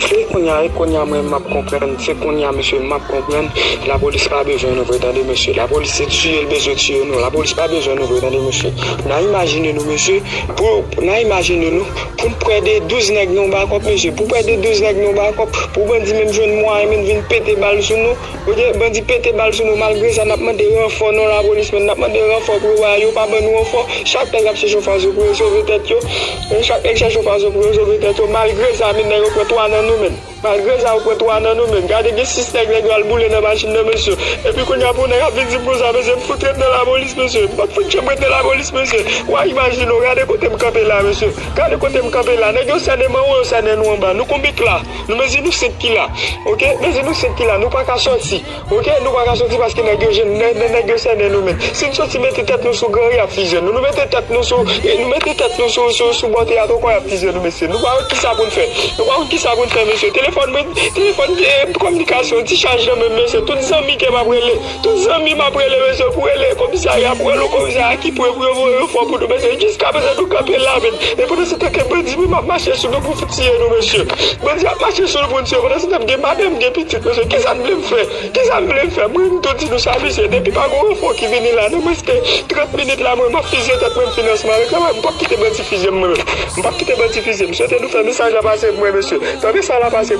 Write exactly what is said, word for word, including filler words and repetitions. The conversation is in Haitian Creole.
Se kounye a, e kounye a mwen m ap konprann, se kounye a mesye m ap konprann, lapolis pa bezwen nou vre tande mesye, lapolis se tiye l bezwen tiye nou, lapolis pa bezwen nou vre tande mesye. N a imajine nou mesye, pou, n a imajine nou, pou n prè de douz nèg nan yon bakòp mesye, pou prè de douz nèg nan yon bakòp, pou bandi menm jwenn mwayen menm vin pete bal sou nou, ok, bandi pete bal sou nou, malgre sa n ap mande ranfò nan lapolis menm, n ap mande ranfò pou yo ba yo pa ban nou ranfò, chak nèg ap chèche yon fason pou yo sove tèt yo. E chak nèg chèche yon fason pou yo sove tèt yo. Malgre sa, men nèg yo pran twa nan nou menm. Malgre sa, yo pran twa nan nou menm. Gade gen sis nèg, nèg yo al boule nan machin nan, mesye. Epi kounye a pou nèg ap vin di m konsa, mesye, m fout ret nan lapolis, mesye. M pa t fout janm ret nan lapolis, mesye. W a imajine w, gade kote m kanpe la, mesye. Gade kote m kanpe la. Nèg yo sènen m anwo, yo sènen nou anba. Nou konbit la. Nou mezi nou senk ki la. Ok? Mezi nou senk ki la. Nou pa ka sòti. Ok, nou pa ka sòti paske nèg yo jwenn, nèg, nèg, nèg yo sènen nou menm. Si n sòti mete tèt nou sou gran y ap fizye nou. Nou mete tèt nou sou, e nou mete tèt nou sou, sou, sou bò teyat ankò y ap fizye nou, mesye. Nou pa wè kisa pou n fè. Nou pa wè kisa pou n fè, mesye. Telefòn mwen, telefòn, e, kominikasyon, ti chaj nan menm, mesye. Tout zanmi ke m ap rele, tout zanmi m ap rele, mesye, pou rele komisarya, pou rele komisarya ki pre pou yo voye ranfò pou nou, mesye. Jiskaprezan nou kanpe la menm. E pandan se tan ke bandi menm ap mache sou nou pou tiye nou, mesye. Bandi ap mache sou nou pou n tiye. Pandan se tan gen madanm, gen pitit, mesye. Kisa n vle m fè? Kisa m vle m fè? Mwen m tou di nou sa, mesye. Depi pa gon ranfò ki vini la, nan mwens ke trant minit la, mwen m ap fizye tèt mwen, m finansman avèk la, m p ap kite bandi fizye m, mwen menm. M p ap kite bandi fizye m. M swete nou fè mesaj la pase pou mwen, mesye. Fè mesaj la pase